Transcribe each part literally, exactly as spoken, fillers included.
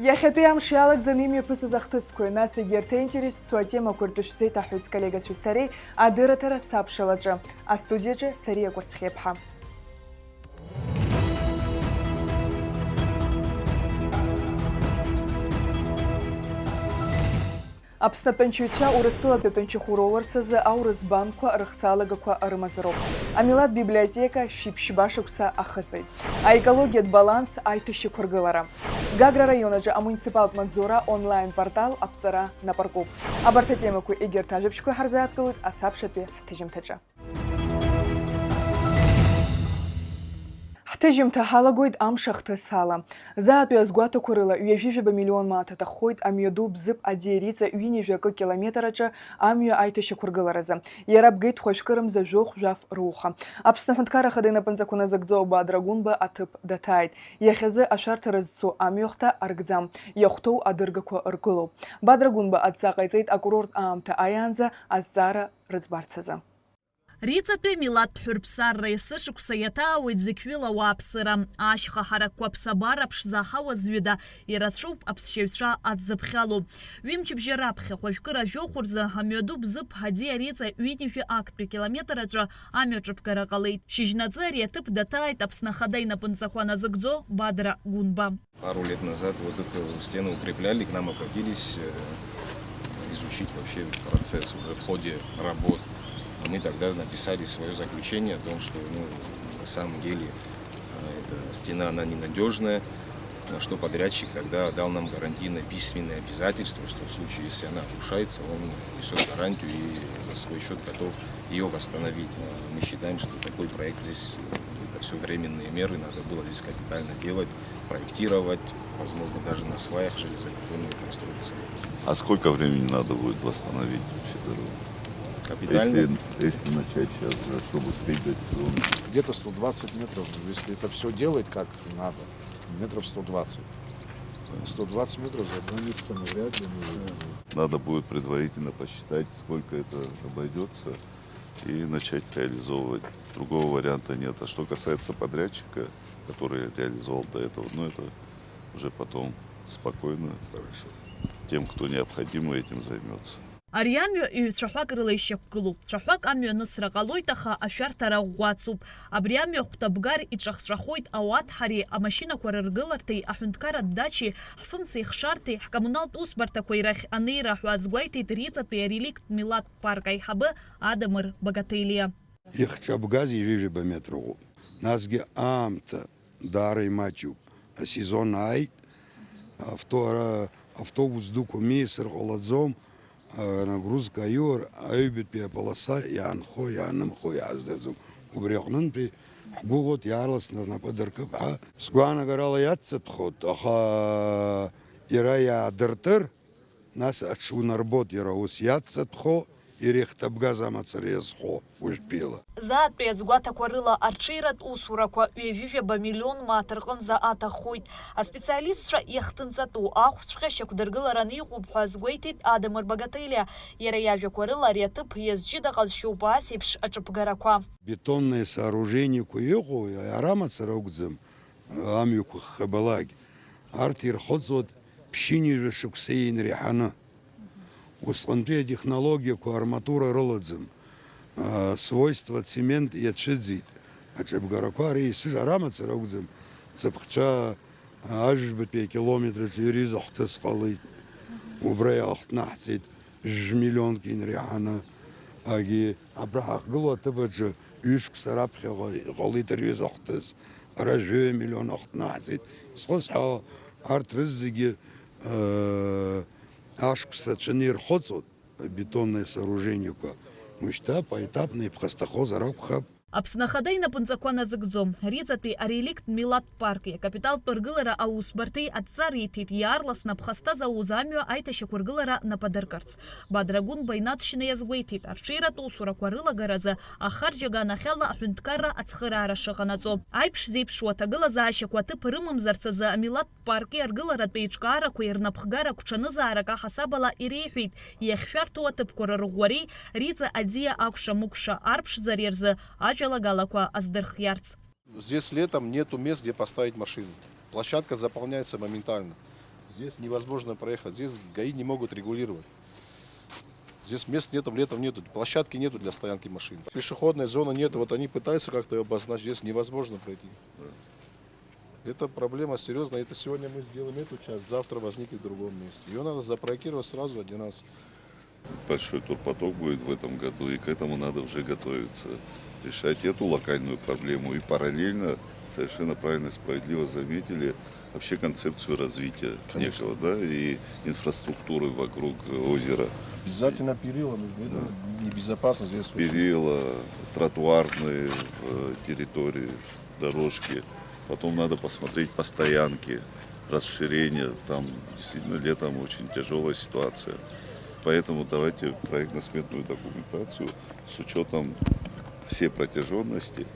Иахьатәи амш иалагӡаны имҩаԥысыз ахҭысқәеи, нас егьырҭ аинтерес зцу атемақәа ртәы шәзеиҭаҳҳәоит сколлегацәеи сареи адырраҭара сабшалаҿы. Астудиаҿы Сариа Кәарцхиаԥҳа. Аԥсны аҭәанчаҩцәа Урыстәылатәи аҭәанчахәы роуларц азы аурыс банқәа рыхсаалагақәа рымазароуп. Амилаҭ библиотека шәиԥшьба шықәса ахыҵит. Аекологиатә баланс аиҭашьақәыргылара. Гагра араион аҿы амуниципалтә маҵзура онлайн-портал аԥҵара напаркуп. Абарҭ атемақәа егьырҭ ажәабжьқәа ҳарзааҭгылоит асабшатәи ҳҭыжьымҭаҿы. Ҳҭыжьымҭа ҳалагоит амш ахҭыс ала. Заатәи азгәаҭақәа рыла, ҩажәижәаба миллион мааҭ аҭаххоит амҩаду Бзыԥ Аӡиа Риҵа ҩынҩажәа акы километр аҿы амҩа аиҭашьақәыргыларазы. Иара бгеит хәажәкырымза жәохә-жәаф руха. Аԥсны Аҳәынҭқарра Ахада инапынҵақәа назыгӡо Бадра Гәынба аҭыԥ даҭааит. Иахьазы ашәарҭара зцу амҩахәҭа аркӡам, иахәҭоу адыргақәа ргылоуп. Бадра Гәынба адҵа ҟаиҵеит акурорт аамҭа аиаанӡа азҵаара рыӡбарц азы. Риҵатәи амилаҭтә ҳәырԥсарра есышықәса иаҭаауеит зықьҩыла ауааԥсыра. Ашьха ҳаракқәа аԥсабара ԥшӡа аҳауа зҩыда ирацәоуп аԥсшьаҩцәа адзыԥхьало. Ҩымчыбжьа раԥхьа хәажәкыра жәохә рзы амҩаду Бзыԥ Аӡиа Риҵа ҩынҩажәи актәи километр аҿы амҩаҿыԥгара ҟалеит. Шьыжьнаҵы ари аҭыԥ даҭааит Аԥсны Ахада инапынҵақәа назыгӡо Бадра Гәынба. Пару лет назад вот эту стену укрепляли, к нам обратились, э, изучить вообще процесс уже в ходе работ. А мы тогда написали своё заключение о том, что, ну, на самом деле, э, эта стена, она ненадёжная, на что подрядчик тогда дал нам гарантийное письменное обязательство, что в случае, если она обрушается, он несёт гарантию и за свой счёт готов её восстановить. А мы считаем, что такой проект здесь, э, это всё временные меры, надо было здесь капитально делать, проектировать, возможно, даже на сваях железобетонные конструкции. А сколько времени надо будет восстановить вообще дорогу? Капитально? Если, если начать сейчас, да, чтобы успеть до сезона? Где-то сто двадцать метров, если это всё делать как надо, метров сто двадцать. Сто двадцать метров за два месяца навряд ли мы... Надо будет предварительно посчитать, сколько это обойдётся, и начать реализовывать. Другого варианта нет. А что касается подрядчика, который реализовал до этого, ну, это уже потом спокойно. Хорошо. Тем, кто необходимо, этим займётся. Ари амҩа ҩ-цәаҳәак рыла ишьақәгылоуп. Цәаҳәак амҩа анысра ҟалоит, аха ашәарҭара ӷәӷәацуп. Абри амҩа хәҭабгар иҿахҵәахоит ауаҭҳареи амашьынақәа рыргыларҭеи аҳәынҭқарратә дачеи ҳфымцеихшарҭеи ҳкоммуналтә усбарҭақәеи рахь анеира ҳәа азгәеиҭеит Риҵатәи ареликтә милаҭтә парк аиҳабы Адамыр Багаҭелиа. Ихҿабгаз ҩажәижәаба метр ыҟоуп. Насгьы аамҭа даара имаҷуп. Асезон ааит, авто-, ара автобус дуқәа меисыр ҟалаӡом, а, нагрузка аиур, аҩбатәи аполоса иаанхо, иаанымхо иаҳаздырӡом. Убри аҟнынтәи ҳгәыӷуеит, иаарласны рнапы дыркып ҳәа. Сгәаанагарала иаццатәхоит, аха иара иаадыртыр, нас аҽунарбоит иара ус иаццатәхо, иреихҭабгаз амацара иазхо уажәтәила. Заатәи азгәаҭақәа рыла арҽеиратә усурақәа ҩажәижәаба миллион мааҭ рҟынӡа аҭаххоит. Аспециалистцәа иахҭынҵатәу ахәҵәҟьа шьақәдыргылараны иҟоуп ҳәа азгәеиҭеит Адамыр Багаҭелиа. Иара иажәақәа рыла ари аҭыԥ иазҷыда ҟазшьоуп ас еиԥш аҿыԥгарақәа. Бетонные сооружениеқәа иҟоу, ара мацара акәӡам, амҩақәа ххабалак. Арҭ ирхыҵуеит ԥшьынҩажәа шықәса инареиҳаны. Усҟантәи атехнологиақәа арматура рылаӡам. Аа, свойства цемент иацәыӡит. Аҿыбгарақәа ари есыжара мацара акәӡам. Цыԥхцәа, аа, ажәбатәи акилометраҿы ирҩыза хҭыс ҟалеит. Убра иаахҭнаҳҵеит. Жәмиллионк инареиҳаны, агьи абра ҳахгылоу аҭыԥ аҿы ҩышықәса раԥхьаҟа иҟалеит рҩыза хҭыс, ара жәаҩа миллион ахҭнаҳҵеит. Схысҳәаауа, арҭ рызегьы, э, ашықәс рацәаны ирхыҵуеит, абетонные сооружениеқәа. Уажәшьҭа поетапно иԥхасҭахозар акәхап. Аԥсны Ахада инапынҵақәа назыгӡо, Риҵатәи ареликтә милаҭтә парки акапиталтә ргылара аусбарҭеи адҵа риҭеит иаарласны аԥхасҭа зауз амҩа аиҭашьақәыргылара нап адыркырц. Бадра Гәынба инаҵшьны иазгәеиҭеит, арҽеиратә усурақәа рылагаразы ахарџь аганахьала аҳәынҭқарра ацхыраара шыҟанаҵо. Аиԥш зеиԥшроу аҭагылазаашьақәа аҭыԥ рымамзарц азы амилаҭтә парки аргыларатә еиҿкаарақәеи рнапхгара гәҽанызаарак аҳасабала иреиҳәеит, иахьшәарҭоу аҭыԥқәа рырӷәӷәареи Риҵа аӡиа акәша-мыкәша арԥшӡареи рзы аҷалагалақәа аздырхиарц. Здесь летом нету мест, где поставить машину. Площадка заполняется моментально. Здесь невозможно проехать, здесь ГАИ не могут регулировать. Здесь мест нету, летом нету, площадки нету для стоянки машин. Пешеходной зоны нету, вот они пытаются как-то её обозначить, здесь невозможно пройти. Это проблема серьёзная, это сегодня мы сделаем эту часть, завтра возникнет в другом месте. Её надо запроектировать сразу один раз. Большой турпоток будет в этом году, и к этому надо уже готовиться. Решать эту локальную проблему и параллельно, совершенно правильно и справедливо заметили, вообще концепцию развития. Конечно. Некого, да, и инфраструктуры вокруг озера. Обязательно перила нужны, это небезопасно здесь. Перила, тротуарные, э, территории, дорожки. Потом надо посмотреть по стоянке, расширение. Там действительно летом очень тяжёлая ситуация. Поэтому давайте проектно-сметную документацию с учётом всей протяжённости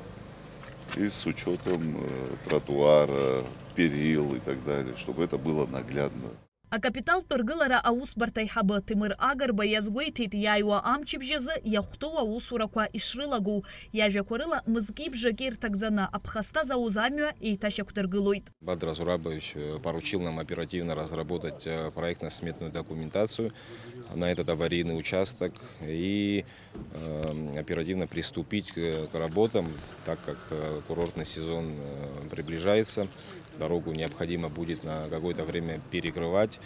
и с учётом, э, тротуара, перил и так далее, чтобы это было наглядно. Акапиталтә ргылара аусбарҭа аиҳабы Ҭемыр Агрба иазгәеиҭеит, иааиуа амчыбжь азы иахәҭоу аусурақәа ишрылагоу. Иажәақәа рыла, мызки бжаки ирҭагӡаны аԥхасҭа зауз амҩа еиҭашьақәдыргылоит. Бадра Зурабович, э, поручил нам оперативно разработать, э, проектно-сметную документацию на этот аварийный участок и, э, оперативно приступить к, к работам, так как, э, курортный сезон, э, приближается. Дорогу необходимо будет на какое-то время перекрывать.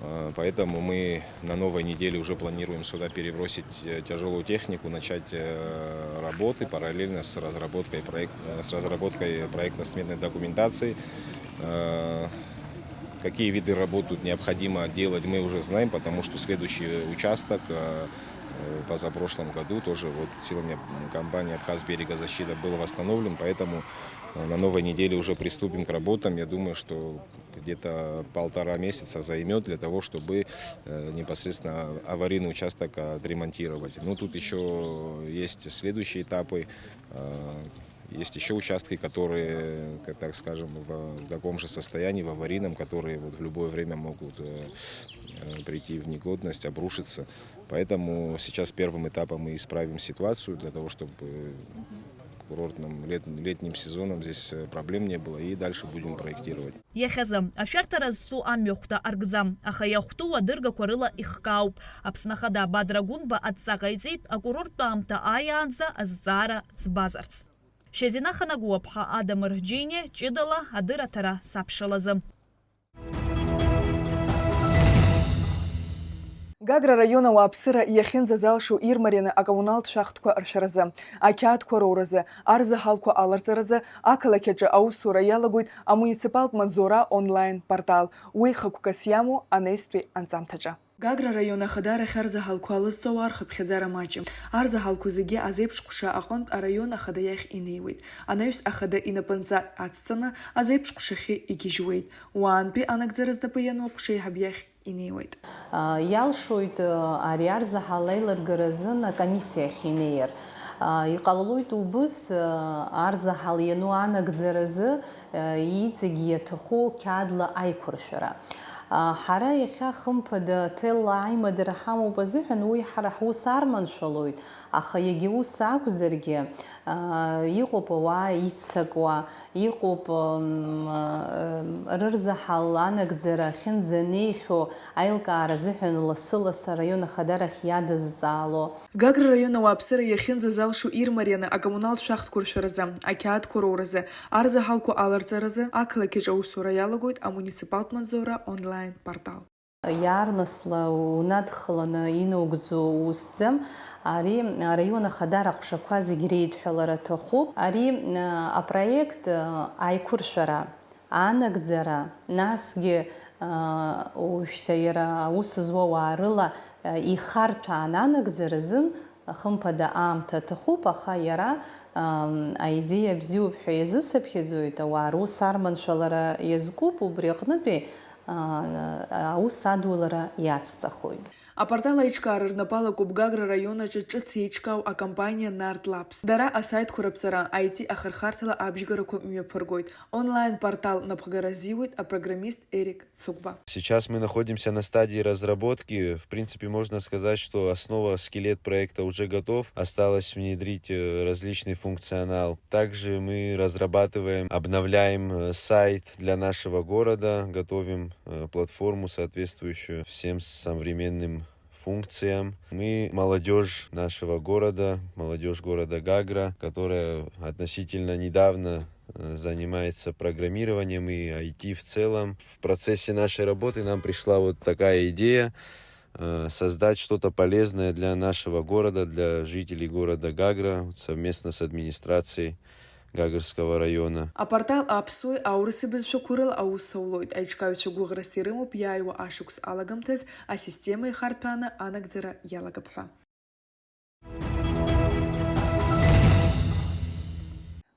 Э, поэтому мы на новой неделе уже планируем сюда перебросить, э, тяжёлую технику, начать, э, работы параллельно с разработкой проект-, э, с разработкой проектно-сметной документации. Э, какие виды работ тут необходимо делать, мы уже знаем, потому что следующий участок, э, э, позапрошлом году тоже вот силами компании «Абхаз берега защита» был восстановлен, поэтому, э, на новой неделе уже приступим к работам. Я думаю, что где-то полтора месяца займёт для того, чтобы, э, непосредственно аварийный участок отремонтировать. Ну, тут ещё есть следующие этапы. Э, есть ещё участки, которые, как, так скажем, в, в таком же состоянии, в аварийном, которые вот в любое время могут, э, э, прийти в негодность, обрушиться. Поэтому сейчас первым этапом мы исправим ситуацию для того, чтобы в курортном лет-, летним сезоном здесь, э, проблем не было, и дальше будем проектировать. Иахьазы ашәарҭара зцу амҩахәҭа аркӡам, аха иахәҭоу адыргақәа рыла ихкаауп. Аԥсны Ахада Бадра Гәынба адҵа ҟаиҵеит, акурорттә аамҭа ааиаанӡа азҵаара ӡбазарц. Шьазина Ханагәаԥҳа, Адамыр Џьениа, ҷыдала адырраҭара саԥшалазы. Гагра араион ауааԥсыра иахьынӡазалшо ирмарианы акоммуналтә шәахтәқәа ршәаразы, ақьаадқәа роуразы, арзаҳалқәа аларҵаразы ақалақь аҿы аусура иалагоит амуниципалтә маҵзура онлайн портал. Уи хықәкыс иамоу анаҩстәи анҵамҭаҿы. Гагра араион ахадарахь арзаҳалқәа алызҵауа рхыԥхьаӡара маҷым. Арзаҳалқәа зегьы азеиԥш ҟәша аҟынтә араион ахада иахь инеиуеит. Анаҩс ахада инапынҵа ацҵаны азеиԥш ҟәшахьы игьежьуеит. Уаантәи анагӡара знапы иану аҟәша аиҳаб иахь инеиуеит. Иалшоит ари арзаҳал аилыргара азын акомиссиа ахь инеир. Иҟалалоит убыс, арзаҳал иану анагӡаразы иҵегь иаҭаху қьаадла аиқәыршәара. Ҳара иахьа, хымԥада, ҭелла аимадара ҳамоуп азыҳәан, уи ҳара ҳус арманшәалоит, аха иагьа ус акәзаргьы, иҟоуп ауаа иццакуа, иҟоуп, м, м, рырзаҳал анагӡара ахьынӡанеихьоу аилкаара азыҳәан лассы-лассы араион ахадарахь иадызҵаало. Гагра араион ауааԥсыра иахьынӡазалшо ирмарианы акоммуналтә шәахтәқәа ршәаразы, ақьаадқәа роуразы, арзаҳалқәа аларҵаразы ақалақь аҿы аусура иалагоит амуниципалтә маҵзура онлайн портал. Иаарласла унадхаланы инаугӡо усӡам. Ари араион ахадара аҟәшақәа зегь реидҳәалара аҭахуп. Ари, а, апроект, а, аиқәыршәара, анагӡара, насгьы, а, уажәшьҭа иара аус зуа уаа рыла, а, ихарҭәаан анагӡара азын, хымԥада, аамҭа аҭахуп, аха иара, ам, аидеиа бзиоуп ҳәа иазысыԥхьаӡоит, ауаа рус арманшәалара иазкуп, убри аҟнытәи, а, аус адулара иацҵахоит. Апортал аиҿкаара рнапы алакуп Гагра раион аҿы ҿыц еиҿкаау акомпаниа Нарт Лабс. Дара асаитқәа раԥҵара, I T ахырхарҭала абжьгарақәа мҩаԥыргоит. Онлайн-портал напхгара азиуеит апрограммист Эрик Цыгәба. Сейчас мы находимся на стадии разработки. В принципе, можно сказать, что основа, скелет проекта уже готов. Осталось внедрить, э, различный функционал. Также мы разрабатываем, обновляем, э, сайт для нашего города, готовим, э, платформу, соответствующую всем современным функциям. Мы молодежь нашего города, молодежь города Гагра, которая относительно недавно, э, занимается программированием и I T в целом. В процессе нашей работы нам пришла вот такая идея, э, создать что-то полезное для нашего города, для жителей города Гагра, вот совместно с администрацией Гагарского района. Апортал аԥсуеи аурыси бызшәақәа рыла аус аулоит. Аиҿкааҩцәа гәыӷрас ирымоуп иааиуа ашықәс алагамҭаз асистема ихарҭәааны анагӡара иалагап ҳәа.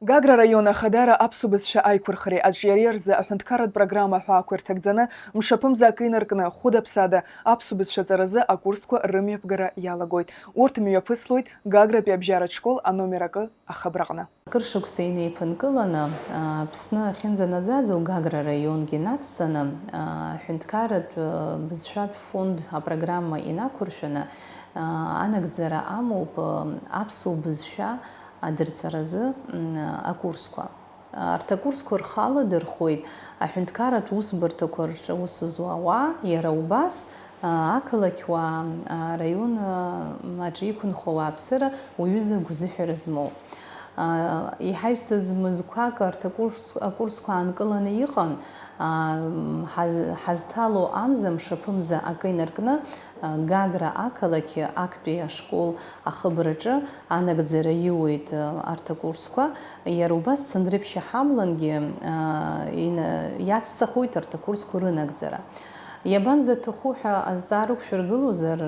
Гагра раион Ахадара аԥсуа бызшәа аиқәырхареи аҿиареи рзы аҳәынҭқарратә программа аҳәаақәа ирҭагӡаны, мшаԥымза акы инаркны, хәыда-ԥсада аԥсуа бызшәа аҵаразы акурсқәа рымҩаԥгара иалагоит. Урҭ мҩаԥыслоит Гагратәи абжьаратә школ аномер акы ахыбраҟны. Акыр шықәса инеиԥынкыланы, Аԥсны ахьынӡанаӡаӡо Гагра раионгьы нацҵаны, аҳәынҭқарратә бызшәатә фонд апрограмма инақәыршәаны, анагӡара амоуп аԥсуа бызшәа адырҵаразы акурсқәа. Арҭ акурсқәа рхы аладырхәуеит аҳәынҭқарратә усбарҭақәа рҿы аус зуа ауаа, иара убас, ақалақьуаа, араион аҿы иқәынхо ауааԥсыра уаҩыза гәазыҳәара змоу. Еиҳа ҩсызмызқәак арҭ акурс-, акурсқәа аанкыланы иҟан, ҳаз-, ҳазҭало амза мшаԥымза акы инаркны, Гагра ақалақь актәи ашкол ахыбраҿы анагӡара иуеит арҭ акурсқәа, иара убас Цандрыԥшь аҳамлангьы, ина-, иацҵахоит арҭ акурсқәа рынагӡара. Иабанӡаҭаху ҳәа азҵаара ықәшәыргылозар,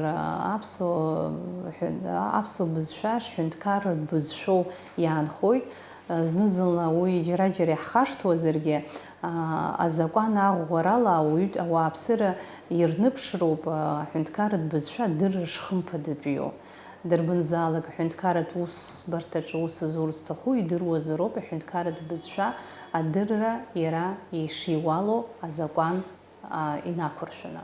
аԥсуа ҳәын-, аԥсуа бызшәа шҳәынҭқарратә бызшәоу иаанхоит. Зны-зынла уи џьара-џьара иаҳхашҭуазаргьы, азакәан аӷәӷәарала ауаҩытә ауааԥсыра ирныԥшроуп аҳәынҭқарратә бызшәа адырра шхымԥадатәиу. Дарбанзаалак аҳәынҭқарратә усбарҭаҿы аус зур зҭаху идыруазароуп аҳәынҭқарратә бызшәа адырра иара ишиуало азакәан, а, инақәыршәаны.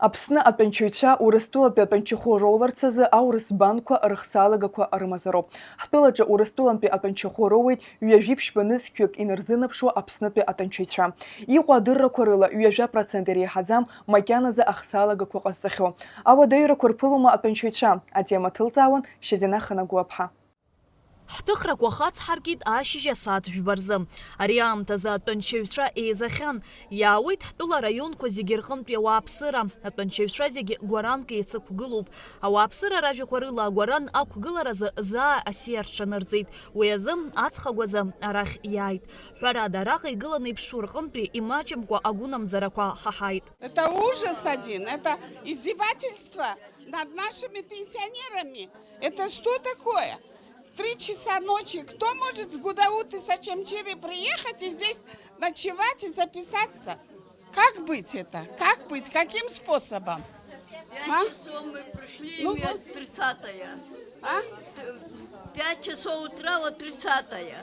Аԥсны атәанчаҩцәа Урыстәылатәи атәанчахәы роуларц азы аурыс банқәа рыхсалагақәа рымазароуп. Ҳтәылаҿы Урыстәылантәи атәанчахәы роуеит ҩажәи ԥшьба нызқьҩык инарзынаԥшуа Аԥснытәи атәанчаҩцәа. Иҟоу адыррақәа рыла ҩажәа процент иреиҳаӡам макьаназы ахсалагақәа ҟазҵахьоу. Ауадаҩрақәа рԥылома атәанчаҩцәа? Атема ҭылҵаауан Шьазина Ханагәаԥҳа. Ҳҭыхрақәа хацҳаркит ашьыжь асааҭ жәба рзы. Ари аамҭазы атәанчаҩцәа еизахьан. Иаауеит ҳтәыла араионқәа зегьы рҟынтәи ауааԥсыра. Атәанчаҩцәа зегьы гәаранк еицықәгылоуп. Ауааԥсыра ражәақәа рыла агәаран ақәгыларазы заа асиа рҽанырҵеит. Уи азы аҵх агәазы арахь иааит. Ҳәарада, араҟа игыланы иԥшу рҟынтәи имаҷымкәа агәынамӡарақәа ҳаҳаит. Это ужас один, это издевательство над нашими пенсионерами. Это что такое? Три часа ночи. Кто может с Гудауты, с Ачамчиры приехать и здесь ночевать и записаться? Как быть это? Как быть? Каким способом? А? Пять часов мы пришли, ну, мы вот тридцатое. А? Пять часов утра, вот тридцатое.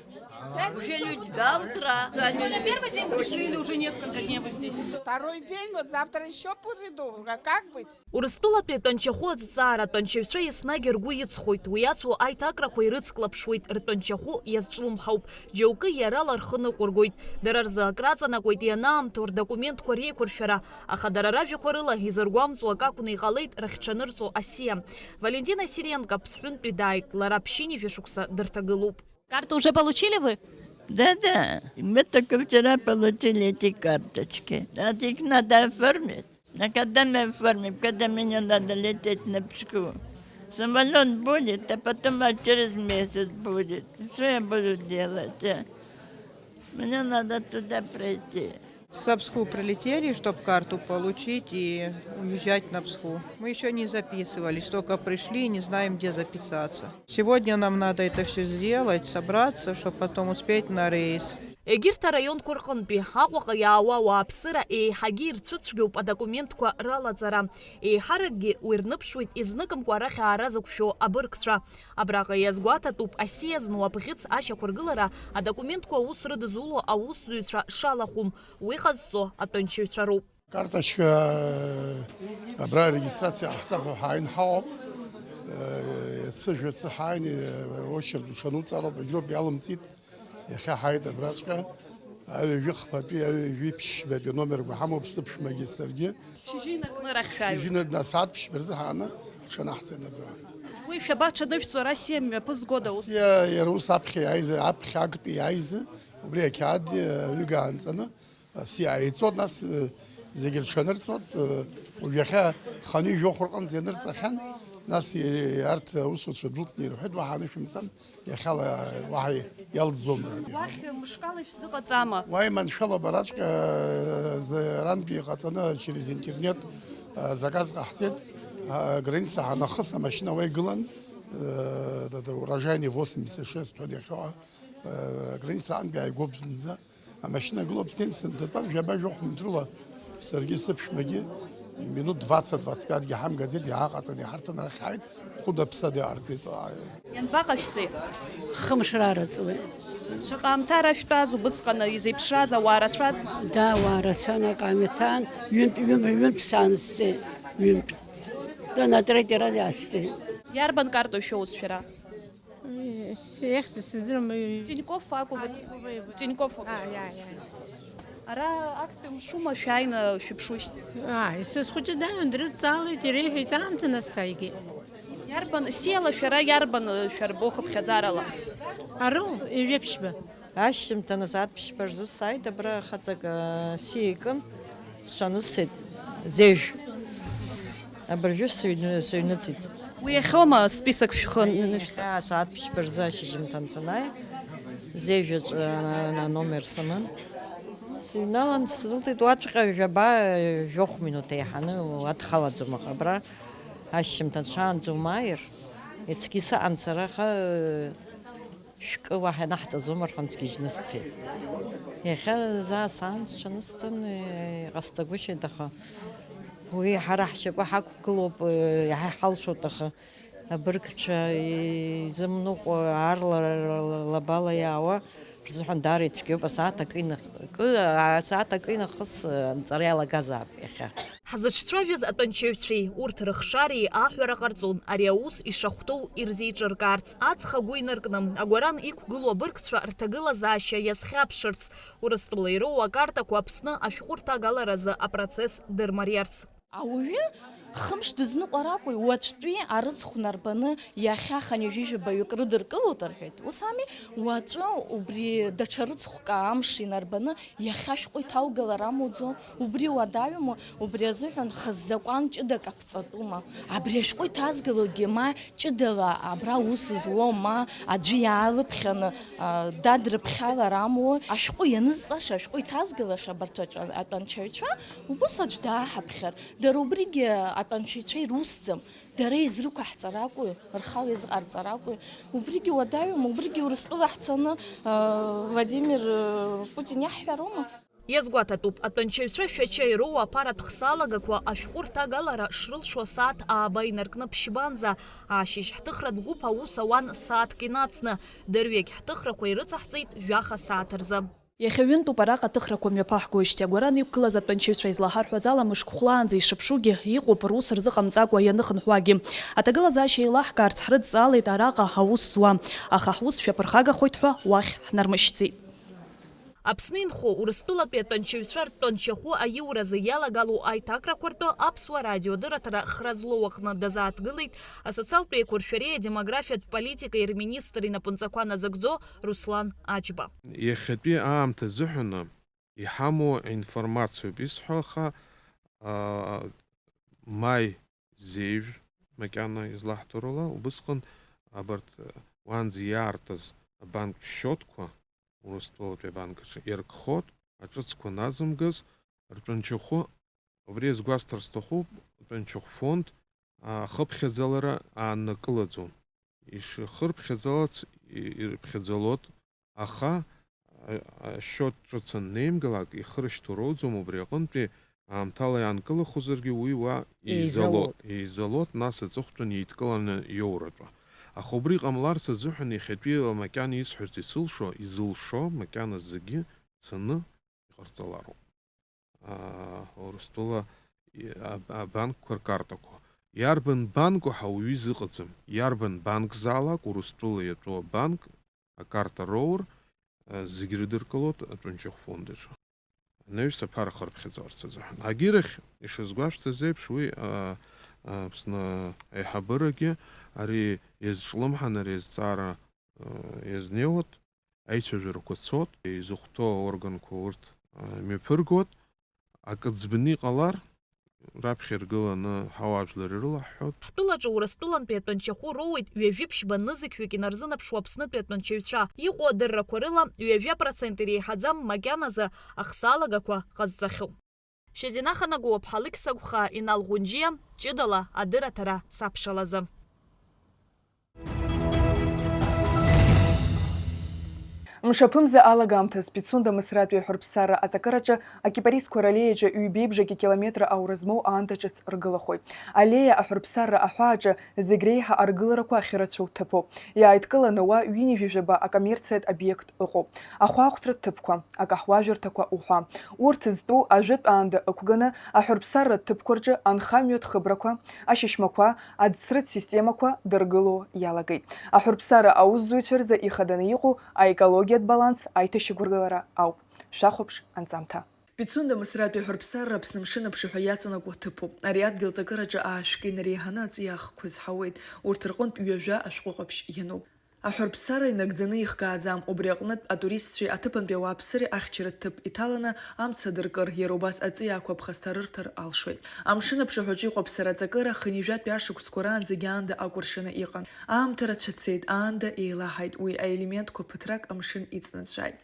Пять часов утра. Сегодня первый день пришли или уже несколько дней вы здесь? Второй день, вот завтра ещё приду. А как быть? Урыстәылатәи атәанчахәы азҵаара атәанчаҩцәа еснагь ргәы иҵхоит, уи иацу аиҭакрақәа ирыцклаԥшуеит, ртәанчахәы иазҿлымҳауп, џьоукы иарала рхы ныҟәыргоит, дара рзы акраҵанакуеит ианаамҭоу рдокументқәа реиқәыршәара, аха дара ражәақәа рыла изыргәамҵуа акакәны иҟалеит рыхьҽанырҵо асиа. Валентина Сириенко Аԥсҳәынтәи дааит, лара ԥшьынҩажәа шықәса дырҭагылоуп. Карту уже получили вы? Да, да. Мы только вчера получили эти карточки. А их надо оформить. А когда мы оформим, когда мне надо лететь на Пску? Самолёт будет, а потом а через месяц будет. Что я буду делать, а? Мне надо туда пройти. С Пску прилетели, чтоб карту получить и уезжать на Пску. Мы ещё не записывались, только пришли и не знаем, где записаться. Сегодня нам надо это всё сделать, собраться, чтоб потом успеть на рейс. Егьырҭ араионқәа рҟынтәи Аҟәаҟа иаауа ауааԥсыра еиҳагьы ирцәыцәгьоуп адокументқәа ралаҵара. Еиҳаракгьы уи рныԥшуеит изныкымкәа арахь аара зықәшәо абыргцәа. Абраҟа иазгәаҭатәуп асиа зну абӷьыц ашьақәыргылара адокументқәа аус рыдызуло аусзуҩцәа шалахәым, уи ҟазҵо атәанчаҩцәа роуп. Карточка, э, абра арегистрациа ҳаҳҭахо ҳааин ҳаҟоуп. Э, иацы жәацы ҳааин, э, очередь уҽануҵароуп, егьроуп иалымҵит. Иахьа ҳааит абраҵәҟьа. Аҩажәи хԥатәи, аҩажәи ԥшьбатәи номерқәа ҳамоуп, сыԥшәмагьы саргьы. Шьыжьы инаркны арахь шәааҩуеит? Шьыжьы инаркны асааҭ ԥшьба рзы ҳааны ҳҽанаҳҵеит абра. Уи шәабаҽанышәҵо, ара асиа мҩаԥызгода ус? Асиа иара ус аԥхьа иааиз, аԥхьа актәи иааиз, убри ақьаад, э, ҩыга аанҵаны, Ас иааиҵоит, нас, э, зегьы рҽанырҵоит, э, уажә иахьа хынҩажәи жәохә рҟынӡа ианырҵахьан, нас, э, арҭ аусуцәа дәылҵны ирҳәеит, уаҳа анышәымҵан, иахьала уаҳа иалҵӡом. Уахь мышкала ишәзыҟаҵама? Уа иманшәалоуп, араҵәҟьа, э, з-, арантәи иҟаҵаны через интернет, э, заказ ҟаҳҵеит, э, граница ҳанахыс амашьына уа игылан, э, да, да, урожайный восемьдесят шесть ҳәа иахьоуа, э, граница аҟынтәи ааигәоуп зынӡа. Амашьына гылоуп, снеин сынҭатәан, жәаба-жәохә минуҭ рыла саргьы сыԥшәмагьы, минуҭ двадцать, двадцать пятьгьы ҳамгаӡеит, иааҟаҵан иҳарҭан, арахь ҳааит, хәыда-ԥсада иаарҵеит. Ианбаҟашәҵеи? Хымш рараҵуеит. Шаҟа аамҭа ара шәтәаз, убысҟан изеиԥшраз ауаа рацәазма? Да, ауаа рацәан, акы аамҭан, ҩынтә, ҩынтә, ҩынтә саанысҵеит, ҩынтә. Дана атретий раз иаасҵеит. Иарбан картоу шәоуз шәара? Ес-, ех, сыздырам, ы, Тинькофф акәу? Тинькофф акәу? А, иа, иа. Ара актәи мшума шәааины шәыԥшуижьҭеи? А, схәыҷы дааин дрыдҵаалеит, иреиҳәеит аамҭа, нас сааигеит. Иарбан, сиала шәара иарбан, ы, шәарбо хыԥхьаӡарала? Ару, ҩажәи ԥшьба. Ашьжьымҭан асааҭ ԥшьба рзы сааит, абра хаҵак, ы, сиа икын, сҽанысҵеит, зежә. Абыржәы сыҩны-, сыҩныҵит. Уи иахьоума список шәхы анышәҵа? Иахьа асааҭ ԥшьба рзы ашьжьымҭан санааи, зежәаҿы, ы, аномер сыман. Сыҩналан, сылҭеит уаҵәҟьа жәаба, ы, жәохә минуҭ еиҳаны уадхалаӡом, аха абра ашьжьымҭан шаанӡа умааир, ецгьы саан сара, аха, ы, Шәкы уаҳа ианаҳҵаӡом рҳәан, сгьежьны сцеит. Иахьа заа саан сҽанысҵан, иҟасҵагәышьеит, аха уи ҳара ҳшьапы ҳақәгылоуп, иаҳа иҳалшоит, аха абыргцәа изымныҟәо, аарла лабала иаауа рзыҳәан даара ицәгьоуп, асааҭ акы инах-, кы, асааҭ акы инахыс анҵара иалагазаап иахьа. Ҳзыҿцәажәаз атәанчаҩцәеи урҭ рыхшареи аҳәара ҟарҵон, ари аус ишахәҭоу ирзеиҿыркаарц, аҵх агәы инаркны, агәаран иқәгылоу абыргцәа рҭагылазаашьа иазхьаԥшырц, Урыстәыла ироуа акартақәа Аԥсны ашәҟәы рҭагаларазы апроцесс дырмариарц. Ауаҩы хымш дызныҟәар акәу, уаҵәтәи арыцхә нарбаны, иахьа хынҩажәижәабаҩык рыдыркылоит рҳәеит, ус ами, уаҵәы убри даҽа рыцхәк амш инарбаны, Иахьа шәҟәы иҭаугалар амуӡо, убри уадаҩума, убри азыҳәан хаззакәан ҷыдак аԥҵатәума? Абри ашәҟәы иҭазгалогьы ма ҷыдала абра аус зуоу, ма аӡәы иаалыԥхьаны, а, дадрыԥхьалар амуои? Ашәҟәы ианызҵаша, ашәҟәы иҭазгалаша абарҭ атәан-, атәанчаҩцәа убыс аӡә дааҳаԥхьар, дара убригьы атәанчаҩцәа ирусӡам. Дара изрықәаҳҵар акәу, рхала изҟарҵар акәу? Убригьы уадаҩума, убригьы Урыстәыла ҳцаны, э, Владимир, э, Путин иаҳҳәароума? Иазгәаҭатәуп, атәанчаҩцәа Шәача ироуа аԥаратә хсалагақәа ашәҟәы рҭагалара шрылшо асааҭ ааба инаркны ԥшьбанӡа, ашьыжь ҳҭыхратә гәыԥ аус ауан сааҭк инацны, дырҩегь ҳҭыхрақәа ирыцаҳҵеит жәаха сааҭ рзы. Иахьа ҩынтәуп араҟа аҭыхрақәа мҩаԥаҳгоижьҭеи, агәаран иқәгылаз атәанчаҩцәа излаҳар ҳәа азала мышк хәлаанӡа ишыԥшугьы, иҟоуп рус рзыҟамҵакәа ианыхынҳәуагьы. Аҭагылазаашьа еилаҳкаарц ҳрыдҵаалеит араҟа аус зуа, аха ҳус шәаԥырхагахоит ҳәа уахь ҳнармышьҭӡеит. Аԥсны инхо Урыстәылатәи атәанчаҩцәа ртәанчахәы аиуразы иалагало аиҭакрақәа ртәы Аԥсуа радио адырраҭара хра злоу аҟны дазааҭгылеит асоциалтә еиқәыршәареи адемографиатә политикеи рминистр инапынҵақәа назыгӡо Руслан Аџьба. Иахьатәи аамҭа азыҳәаны иҳамоу аинформациоуп исҳәо, аха, аа, маи зежә макьана излаҳҭо рыла, убысҟан абарҭ, уаанӡа иаартыз абанктә счетқәа Урыстәылатәи абанк аҿы иркхоит, аҿыцқәа назымгаз, ртәанчахәы, убри азгәасҭар сҭахуп, ртәанчахә фонд ахыԥхьаӡалара ааннакылаӡом. Ишахырԥхьаӡалац и-, ирыԥхьаӡалоит, аха, а, а, ашьоҭ ҿыц аннеимгалак, ихы рышьҭоу роуӡом, убри аҟынтәи аамҭала иаанкылахозаргьы уи уа еизалот. Еизалот. Еизалот, нас аҵыхәтәан еидкыланы иоуратәы. Аха убри ҟамларц азыҳәан иахьатәиала макьана исҳәарц исылшо, изылшо, макьана зегьы цаны иҟарҵалароуп. Аа, Урыстәыла и-, аб-, абанкқәа ркартақәа. Иарбан банк уаҳа уаҩы изыҟаӡам. Иарбан банкзаалак Урыстәыла иатәу абанк акарта роур, а, зегь рыдыркылоит атәанчахә фонд аҿы. Анаҩс аԥара хырԥхьаӡарц азыҳәан. Агьырахь, ишазгәашәҭаз еиԥш, уи, а, а, Аԥсны аиҳабырагьы ари иазҿлымҳан, ари азҵаара, а, иазнеиуеит, аицәажәарақәа цот, изыхәҭоу аорганқәа урҭ, а, мҩаԥыргот, акы ӡбны иҟалар, раԥхьа иргыланы ҳауаажәлар ирылаҳҳәот. Ҳтәылаҿы Урыстәылантәи атәанчахәы роуеит ҩажәи ԥшьба нызқьҩык инарзынаԥшуа Аԥснытәи атәанчаҩцәа. Иҟоу адыррақәа рыла ҩажәа процент иреиҳаӡам макьаназы ахсалагақәа ҟазҵахьоу. Шьазина Ханагәуаԥҳа, Алықьса Гәхаа, Инал Ӷәынџьиа, ҷыдала адырраҭара саԥшалазы. Мшаԥымза алагамҭаз Пицунда Мысратәи аҳәырԥсарра аҵакыраҿы акипарисқәа раллеиаҿы ҩбеибжаки километра аура змоу аанда ҿыц ргылахоит. Аллеиа аҳәырԥсарра аҳәааҿы зегь реиҳа аргыларақәа ахьырацәоу ҭыԥуп. Иааидкыланы уа ҩынҩажәижәаба акоммерциатә обиект ыҟоуп. Ахәаахәҭратә ҭыԥқәа, акаҳуажәырҭақәа уҳәа. Урҭ зтәу ажәытә аанда ықәганы аҳәырԥсарратә ҭыԥқәа рҿы анхамҩатә хыбрақәа, ашьышьмақәа, аӡсрытә системақәа дыргыло иалагеит. Аҳәырԥсарра аусзуҩцәа рзы ихаданы иҟоу аекологиатә баланс аиҭашьақәыргылара ауп. Шәахәаԥш анҵамҭа. Пицунда Мысратәи аҳәырԥсарра Аԥсны амшын аԥшаҳәа иаҵанакуа ҭыԥуп. Ари адгьыл аҵакыраҿы аашәкы инареиҳаны аҵиаахқәа зҳауеит. Урҭ рҟынтә ҩажәа ашәҟәы ҟаԥшь иануп. Аҳәырԥсарра инагӡаны ихкааӡам, убри аҟнытә атуристцәеи аҭыԥантәи ауааԥсыреи ахьчаратә ҭыԥ иҭаланы амца адыркыр, иара убас аҵиаақәа ԥхасҭа рырҭар алшоит. Амшын аԥшаҳәаҿы иҟоу аԥсара аҵакыра хынҩажәатәи ашықәсқәа раанӡагьы аанда акәыршаны иҟан. Аамҭа рацәа цеит, аанда еилаҳаит, уи аелементқәа ԥыҭрак амшын иҵнаҵәааит.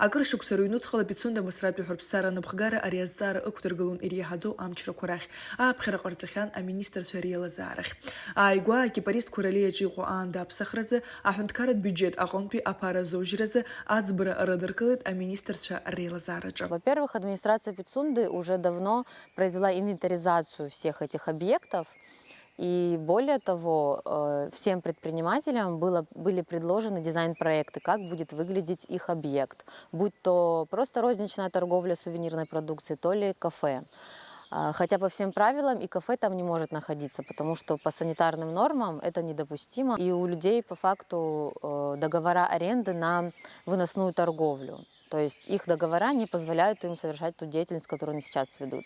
Акыр шықәса рыҩнуҵҟала Пицунда Мысратәи аҳәырԥсарра анапхгара ари азҵаара ықәдыргылон иреиҳаӡоу амчрақәа рахь, ааԥхьара ҟарҵахьан аминистрцәа реилазаарахь. Ааигәа акипаристқәа раллеиаҿы иҟоу аанда аԥсахразы аҳәынҭқарратә биуџьет аҟынтәи аԥара азоужьразы аӡбара рыдыркылеит аминистрцәа реилазаараҿы. Во-первых, администрация Пицунды уже давно произвела инвентаризацию всех этих объектов. И более того, э, всем предпринимателям было, были предложены дизайн-проекты, как будет выглядеть их объект, будь то просто розничная торговля сувенирной продукцией, то ли кафе. А, хотя по всем правилам и кафе там не может находиться, потому что по санитарным нормам это недопустимо. И у людей по факту, э, договора аренды на выносную торговлю. То есть их договора не позволяют им совершать ту деятельность, которую они сейчас ведут.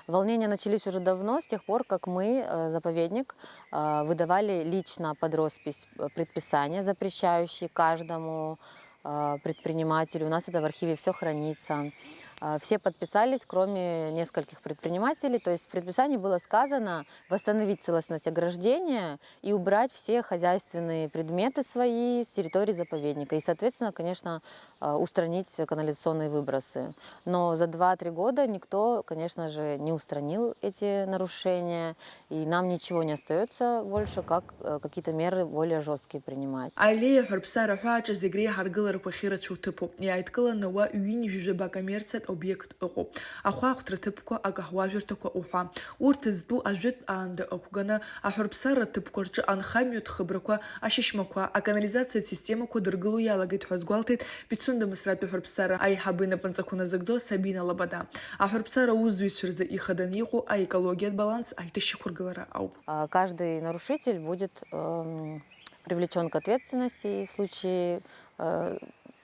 Волнения начались уже давно, с тех пор, как мы, э, заповедник, э, выдавали лично под роспись, э, предписание, запрещающее каждому, э, предпринимателю. У нас это в архиве всё хранится. Э, все подписались, кроме нескольких предпринимателей. То есть в предписании было сказано восстановить целостность ограждения и убрать все хозяйственные предметы свои с территории заповедника. И, соответственно, конечно, э, устранить канализационные выбросы. Но за два-три года никто, конечно же, не устранил эти нарушения, и нам ничего не остаётся больше, как, э, какие-то меры более жёсткие принимать. Аллеиа ҳәа рыԥсара ҳәааҿы зегь реиҳа аргыларақәа ахьырацәоу ҭыԥуп. Иааидкыланы уа ҩынҩажәижәаба акоммерциатә обиект ыҟоуп. Ахәаахәҭра ҭыԥқәа, акаҳуажәырҭақәа уҳәа. Урҭ зтәу ажәытә аанда ықәганы, аҳәырԥсарра ҭыԥқәа рҿы анхамҩатә хыбрақәа, ашьышьмақәа, аканализациатә системақәа дыргыло иалагеит ҳәа азгәалҭеит Пицунда Мысратәи аҳәырԥсарра аиҳабы инапынҵақәа назыгӡо Сабина Лабада. Аҳәырԥсарра аусзуҩцәа рзы ихаданы иҟоу аекологиатә баланс аиҭашьақәыргылара ауп. А, каждый нарушитель будет, эм, привлечён к ответственности в случае, э,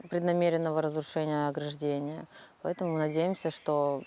преднамеренного разрушения ограждения. Поэтому мы надеемся, что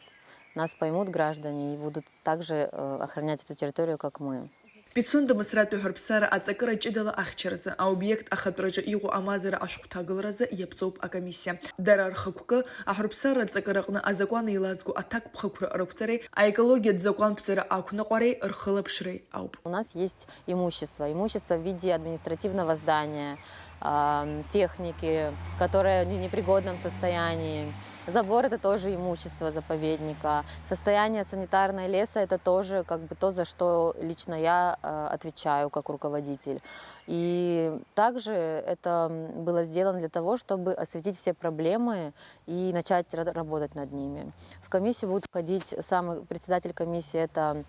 нас поймут граждане и будут также, э, охранять эту территорию, как мы. Пицунда Мысратәи аҳәырԥсарра аҵакыра ҷыдала ахьчаразы, аобиект ахатәраҿы иҟоу амазара ашәҟәҭагыларазы иаԥҵоуп акомиссиа. Дара рхықәкы аҳәырԥсарра аҵакыраҟны азакәан еилазго аҭакԥхықәра рықәҵареи аекологиатә закәанԥҵара ақәныҟәареи рхылаԥшреи ауп. У нас есть имущество, имущество в виде административного здания, ам, техники, которая в непригодном состоянии. Забор — это тоже имущество заповедника. Состояние санитарной леса — это тоже как бы то, за что лично я, э, отвечаю как руководитель. И также это, м, было сделано для того, чтобы осветить все проблемы и начать ра-, работать над ними. В комиссию будут входить самый председатель комиссии — это,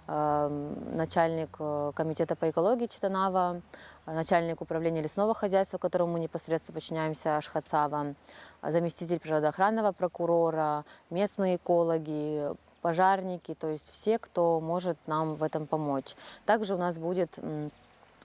ам, начальник, э, комитета по экологии Читанава, начальник управления лесного хозяйства, которому мы непосредственно подчиняемся, Ашхацава, заместитель природоохранного прокурора, местные экологи, пожарники, то есть все, кто может нам в этом помочь. Также у нас будет, м,